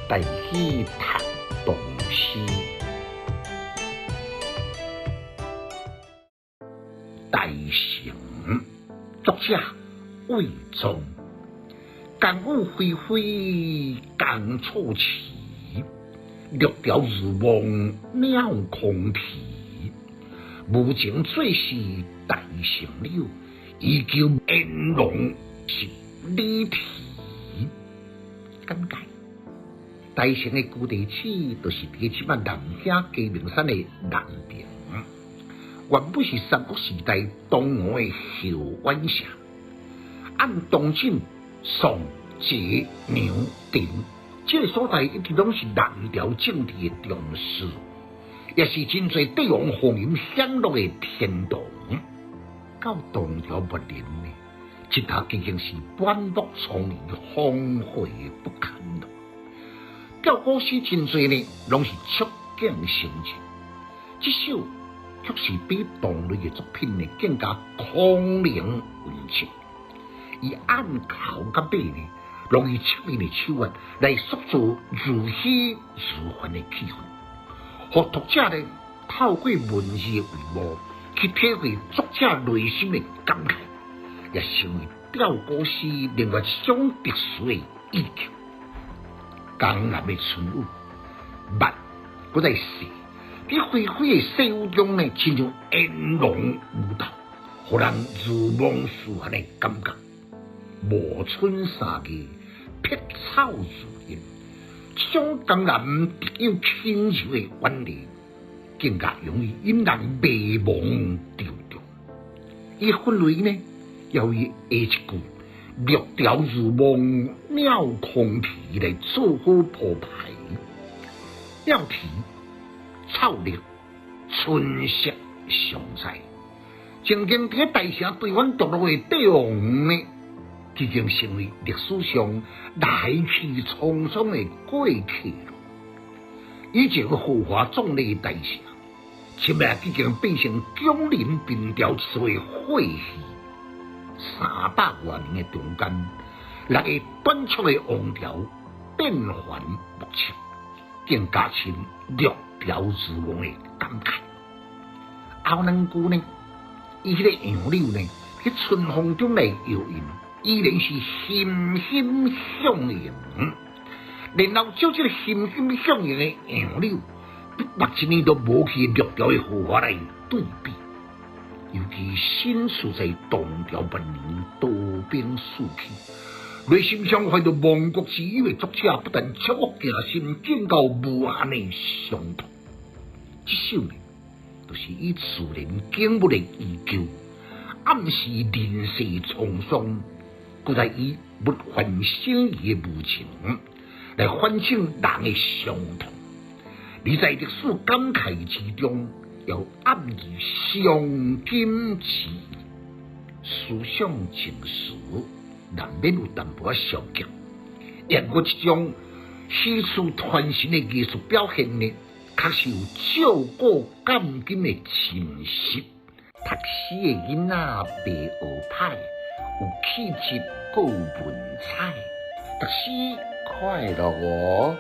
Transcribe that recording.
台語讀唐詩。大成，作者魏忠。江雨霏霏江草遲，綠潮如夢鳥空啼。無情做事大成柳，依舊煙籠十里堤。簡介：大成的舊地址就是佇這擺南興雞鳴山的南爿，原本是三國時代東吳的後宛城。按東晉、宋、齊、梁、陳，這個所在一直攏是南朝政治的中樞，也是真濟帝王風雲享樂的天堂。到唐朝末年呢，這搭已經是滿目瘡痍、荒廢不堪咯。吊古詩真濟呢，攏是觸景生情。這首卻是比同類的作品呢更加空靈溫情。伊按頭佮尾呢，攏以凄美的手腕來塑造如虛如幻的氣氛，予讀者呢透過文字的帷幕去體會作者內心的感慨，也成為吊古詩另外一種特殊的意境。江南的春雨，密閣再細，佇霏霏的細雨中呢，親像煙籠舞蹈，予人如夢似幻的感覺。暮春三月，碧草如茵，這種江南特有輕柔的婉麗，更加容易引人迷惘惆悵。伊氛圍呢，要以下一句“綠潮如夢鳥空啼”來做好鋪排。鳥啼、草綠、春色常在，曾經佇大城台灣獨落的帝王呢，已經成為歷史上來去匆匆的過客了。以前豪華壯麗的大城，現在已經變成迥臨貧潮一座廢墟。三百外年的中間，六個短促的王朝變幻莫測，更加深綠潮如夢的感慨。後兩句呢，伊彼個楊柳呢，佇春風中來搖曳，依然是欣欣向榮。然後照這個欣欣向榮的楊柳，比目一年都無去綠潮的豪華來對比。尤其身處在唐朝末年刀兵四起，內心上懷著亡國之憂的作者，不但觸目驚心，更加無限的傷痛。這首呢，就是以自然景物的依舊，暗示人世滄桑，閣再以物換星移的無情，來反映人的傷痛。而在歷史感慨之中，又暗喻傷今之意，思想情緒難免有淡薄仔消極。不過這種虛詞傳神的藝術表現呢，確實有照古鑑今的真實。讀書的囡仔袂學歹，有氣質閣有文采，讀書快樂哦。